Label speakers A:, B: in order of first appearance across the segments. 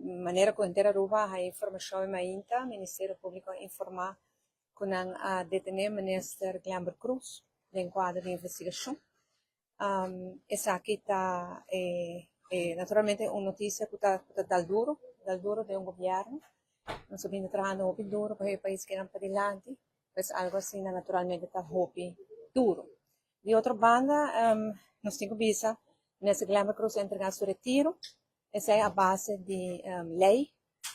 A: Manera ku henter Aruba a haya informashon e mainta, Ministerio Públiko a informá ku nan a detené Minister Glenbert Croes den kuadro di investigashon. Esaki ta naturalmente un notisia ku ta ku ta dal duro, dal duro den un gobièrnu. Nos a bini trahando hopi duro pa e pais keda padilanti, pues algu asina naturalmente ta hopi duro. Di otro banda nos tin ku bisa Minister Glenbert Croes a entregá su retiro. Esei a base di lei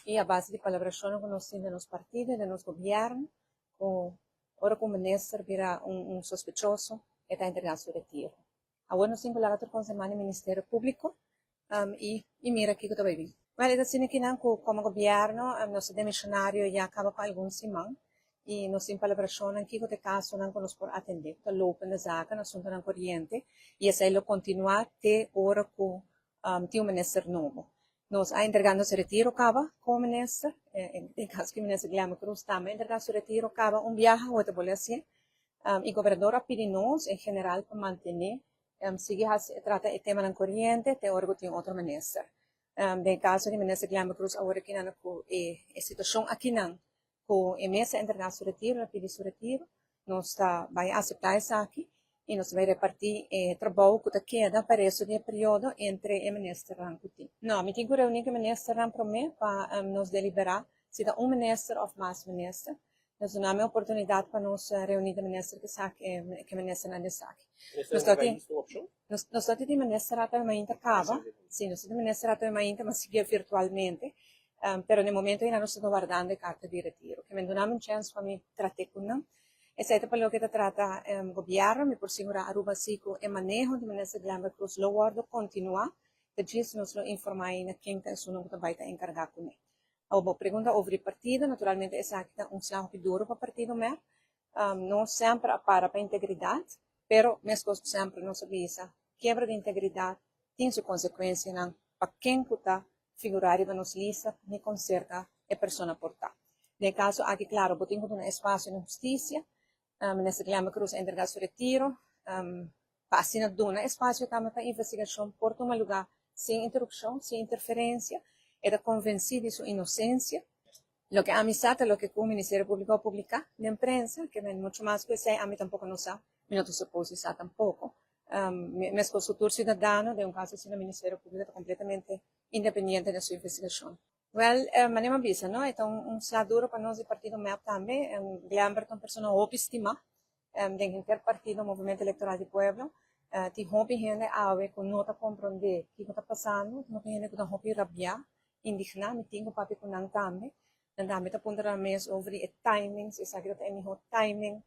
A: i a base di palabrashonnan ku nos tin den nos partido i den nos gobièrnu ku ora ku un minister bira un sospechoso e ta entregá su retiro. Awor nos tin ku laga tur kos den man di Ministerio Públiko i i mira kiko ta bai bin. Wèl, e ta asina kinan ku komo gobièrnu nos ta demishonario ya kaba pa algun siman i nos tin palabrashonnan kiko ta e kasonan ku nos por atendé ku ta lopende zaken, asuntunan koriente i esei lo kontinuá te ora ku Tin un minister nobo. Nos a entrega nos retiro caba como minister. Den caso cu minister Guillermo Cruz tambe a entrega su retiro caba un biaha, hoy ta bolbe hacié. Y gobernador a pidi nos en general pa mantene, sigui haci, trata e temanan coriente te ora cu tin otro minister. Den caso di minister Guillermo Cruz awor aki nan cu e situacion akinan Ku e mes a entregá su retiro, el a pidi su retiro. Nos ta bai aseptá esaki i nos ta bai repartí e trabou ku ta keda pa resto di e periodo entre e ministernan ku tin. No, mi tin ku reuní ku e ministernan promé pa nos deliberá si ta un minister òf mas minister. Nos duna mi oportunidat pa nos reuní ku e minister ku esaki, ku e ministernan di esaki. Nos ta tin, nos ta tin minister ata mainta kaba, si nos ta tin minister ata mainta mas sigui virtualmente. Pero na e momento ei nos ta wardando e karta di retiro. Ke men duna mi un chèns pa mi trat'é ku nan. Esei ta pa loke ta trata gobièrnu. Mi por sigurá Aruba si ku e maneho di Minister Glenbert Croes lo wòrdu kontinuá. Ta djis nos lo informá ei na ken ta esunnan ku ta bai ta enkargá kuné. Awor bo pregunta over di partido, naturalmente esaki ta un slag hopi duro pa partido mep. Nos semper a para pa integridat, pero meskos ku semper nos a bisa, kebra di integridat tin su konsekuensianan pa ken ku ta figurá riba nos lista ni kon serka e persona por ta. Den e kaso aki, klaro, bo tin ku duna espasio na hustisia. Minister Glenbert Croes a entregá su retiro pa asina duna espasio tambe pa investigashon por tuma lugá sin interupshon, sin interferensia. E ta konvensí di su inosensia. Loke ami sa ta loke ku Ministerio Públiko a publiká den prensa, ke men muchu mas ku esei ami tampoko no sa, mi no ta supos di sa tampoko. Meskos ku tur siudadano, den un kaso asina Ministerio Públiko ta kompletamente independiente den su investigashon. Wèl, manera mi a bisa, no, e ta un sla duro pa nos di partido mep tambe. Glenbert ta un persona hopi stimá den henter partido Movimiento Electoral di Pueblo. Tin hopi hende awe ku no ta komprondé kiko ta pasando, tin hopi hende ku ta hopi rabiá, indigná, mi tin ku papia ku nan tambe. Nan tambe ta puntra nan mes over di e timing, si esaki ta ta e mihó timing,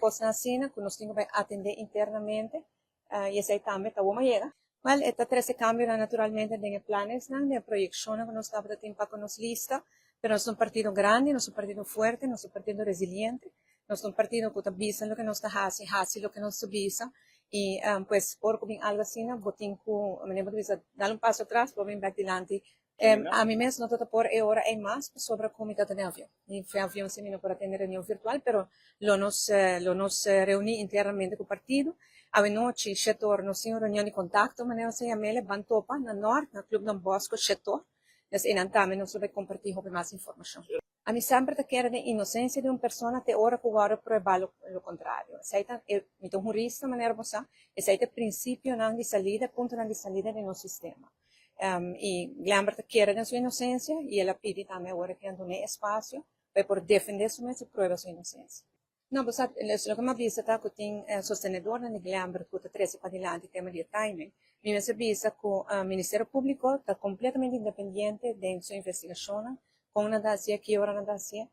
A: kosnan asina ku nos tin ku bai atendé internamente i esei tambe ta wou yega. Wèl, e ta trese kambionan naturalmente den e planesnan, den e proyekshonnan ku nos tabata tin pa ku nos lista, pero nos ta un partido grandi, nos ta un partido fuerte, nos ta un partido resiliente, nos ta un partido ku ta bisa loke nos ta hasi, hasi loke nos ta bisa i pues ora ku bin algu asina bo tin ku, manera bo ta bisa, dal un paso atras, bo bin bèk dilanti Ami mes no ta ta por e ora ei mas pasobra ku mi ta ta den avion. Mi fia avion si mi no por a tene reunion virtual pero lo nos lo nos reuni internamente ku partido. Awenochi shetor nos tin un reunion di kontakto manera nos a yam'el ban topa na Nort na Club Don Bosco shetor. Des einan tambe nos lo bai komparti hopi mas informashon. Ami semper ta kere den inosensia di un persona te ora ku wòrdu pruebá lo lo kontrario. Esei ta e, mi ta un hurista manera bo sa, esei ta e prinsipionan di salida, e puntonan di salida di nos sistema. I Glenbert ta kere den su inosensia i el a pidi tambe awor e kier dun'é espasio pa e por defendé su mes i prueba su inosensia. No, bo sa, loke mi a bisa ta ku tin sostenedornan di Glenbert ku ta trese padilanti tema di e timing. Mi mester bisa ku Ministerio Públiko ta kompletamente independiente den su investigashonnan, kon nan ta hasié, ki ora nan ta hasié.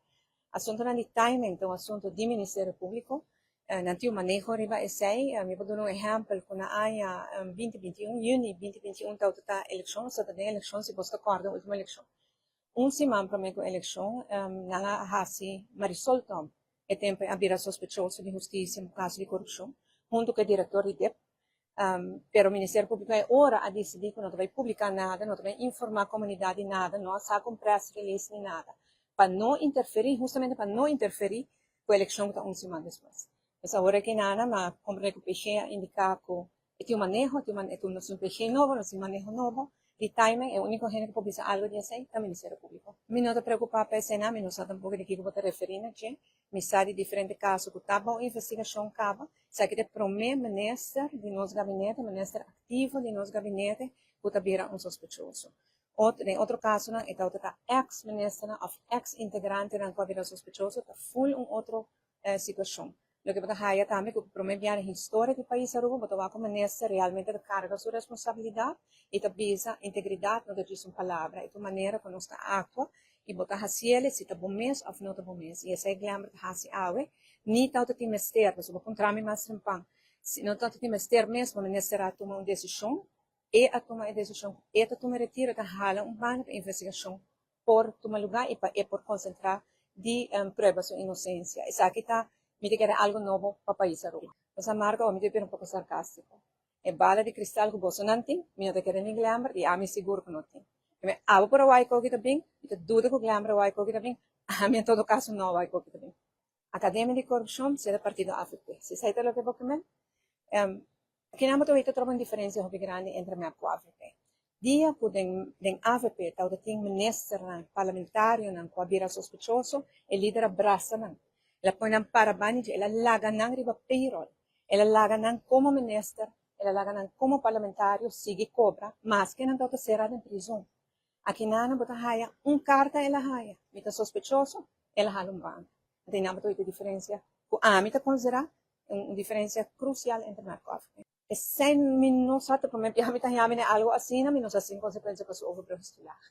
A: Asuntunan di timing ta un asuntu di Ministerio Públiko. Nan tin un maneho riba esei. Mi por duna un ehèmpel ku na aña 2021, yüni 2021 tabata ta elekshon, nos tabata den elekshon si bos ta kòrda último elekshon. Un siman promé ku elekshon nan a hasi Marisol Tromp, e tempu ei a bira sospechoso di hustisia un kaso di korupshon, huntu ku e direktor di dip. Pero Ministerio Públiko e ora a disidí ku no ta bai publiká nada, no ta bai informá komunidat di nada, no a saka un press release ni nada, pa no interferí, hustamente pa no interferí ku elekshon ku ta un siman despues. Pues awor aki nada, m'a komprendé ku PG a indiká ku e tin un maneho, e tin un, nos tin un PG nobo, nos tin maneho nobo. Di timing, e úniko hende ku por bisa algu di esei ta Ministerio Públiko. Mi no ta preokupá pa esei nan, mi no sa tampoko di kiko bo ta referí na dje. Mi sa di diferente kaso ku ta bou investigashon kaba. Esaki ta e promé minister di nos gabinete, minister aktivo di nos gabinete ku ta bira un sospechoso. Otro, den otro kasonan e tabata ta eks ministernan òf eks integrantenan ku a bira sospechoso, ta ful un otro situashon. Loke bo ta haya tambe ku promé bia den historia di pais Aruba bo ta wak ku minister realmente ta karga su responsabilidat i ta bisa integridat no ta djis un palabra, e ta un manera ku nos ta aktua i bo ta hasiel si ta bo mes òf no ta bo mes. I esei Glenbert ta hasi awe. Ni tabata tin mester, pasobra bo puntra mi mas trempan, si no tabata tin mester mes bo minister a tuma un desishon, e a tuma e desishon ku e ta tuma e retiro, e ta hala un banda pa investigashon por tuma lugá i pa e por konsentrá di prueba su inosensia. Esaki ta, mi ta kere, algu nobo pa pais Aruba. Bo sa Marco, awor mi ta bira un poko sarkástiko. E bala di kristal ku bosonan tin, mi no ta kere ni Glenbert i ami sigur ku no tin. Primer, abo por a wak koki ta bin, mi ta duda ku Glenbert a wak koki ta bin, ami en todo kaso no a wak koki ta bin. Akademia di korupshon sera partido avp. Si esei ta loke bo ke men? Kinan bo ta weta troba un diferensia hopi grandi entre mep ku avp. Dia ku den den avp tabata tin ministernan, parlamentarionan ku a bira sospechoso, e lider a brasa nan. El a pone nan para banda dje, el a laga nan riba payroll. El a laga nan komo minister, el a laga nan komo parlamentario sigui kobra maske nan tabata sera den prizon. Akinana bo ta haya un karta el a haya, mi ta sospechoso, el a hala un banda. Anto einan bo ta oita e diferensia ku ami ta konsiderá un diferensia krusial entre mep ku avp. Esei mi no sa ta promé biaha mi ta haña mi den algu asina, mi no sa sin konsekuensia pa su overbrugingstoelage.